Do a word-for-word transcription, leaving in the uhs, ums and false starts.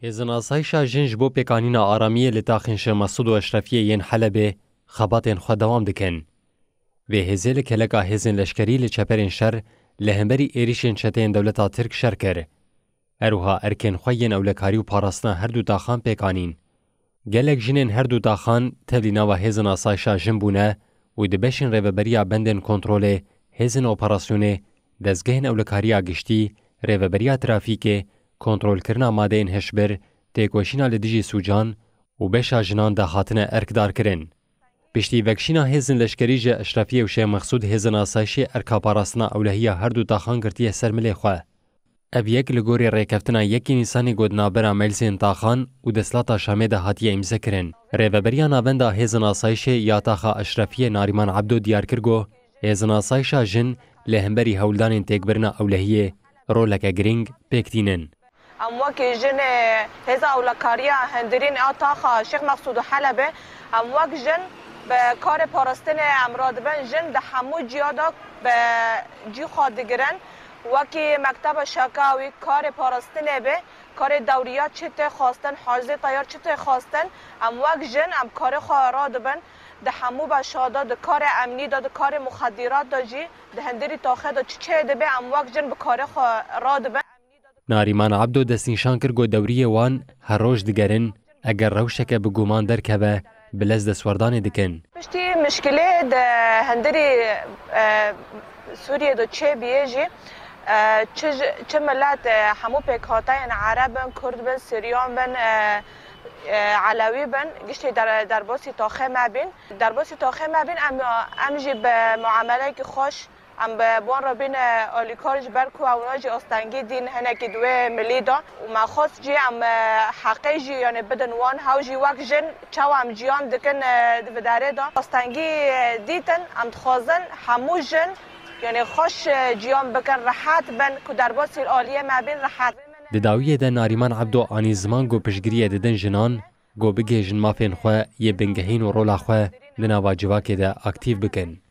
Hêzên asayişa jin ji bo pêkanîna aramiyê li taxên Şêx Mesûd û Eşrefiyê yên Helebê xebatên xwe dewam dikin. Vê hêzê li keleka hêzên leşkerî li çeperên şer li hemberî êrîşên çeteyên dewleta Tirk şer kir. Her wiha erkên xwe yên ewlekarî û parastina her du taxan pêk anîn. Gelek jinên her du taxan tevlî nava hêzên asayişa jin bûne û di beşên rêveberiya bendên kontrolê, hêzên operasyonê, dezgehên ewlekariya giştî, rêveberiya trafîkê, kontrolkirina madeyên hişbir, têkoşîna li dijî sûcan û beşa jinan de hatine erkdarkirin. Piştî vekişîna hêzên leşkerî ji Eşrefiyê û Şêx Mexsûd, hêzên asayişê erka parastina ewlehiya her du taxan girtiye ser milê xwe. Ev yek li gorî rêkeftina yekê Nîsanê ku di navbera meclisên taxan û desthilata Şamê de hatiye îmzekirin. Rêveberiya Navenda Hêzên Asayişê ya taxa Eşrefiyê Narîman Ebdo diyar kir ku hêzên asayişa jin li hemberî hewldanên têkbirina ewlehiyê roleke girîng pêk tînin. Em wekî jin, e, hêza ewlekariya hundirîn a taxa Şêx Mexsûd û Helebê, em wek jin bi karê parastinê em radibin, jin di hemû ciya de bi cî xwe digirin. Wekî mekteba şekawî, karê parastinê be, karê dewriya çi tê xwestin, hacizê teyar çi tê xwestin, em wek jin em karê xwe radibin. Di hemû beşa de, di karê emnî de, di karê muxedîrat de jî, di hundirî taxê de çi çêdibe, em wek jin bi karê xwe radibin. Narîman Ebdo destnîşan kir ku dewriyê wan her roj digerin, eger rewşeke bi guman derkeve, bi lez destwerdanê dikin. Piştî mişkilê di hundirî, e, Sûriyê de çêbûye jî, e, çi ji, çi milet, e, hemû pêkhateyên Ereb in, Kurd bin, Siryan bin, e, e, Elewî bin, giştî der-, derbasî taxê me bîn. Derbasî taxê me bîn, em, em jî bi muameleyekî xweş, em bi wan re bîne alîkar, ji ber ku ewna jî astengî dîn hinekî di wê milî de û me xwest jî em, e, heqê jî, yanî, bidin wan, hew jî wek jin çawa em jiyan dikin, e, di vê derê de. Astengî, e, dîtin, em dixwazin hemû jin, yanî, xweş, e, jiyan bikin, rehet bin, ku derbasî aliyê me bîn rehet. Di dawiyê de Narîman Ebdo anî ziman ku piştgiriyê didin jinan, ku bigihêjin mafên xwe yê bingehîn û rola xwe di nava civakê de aktîf bikin.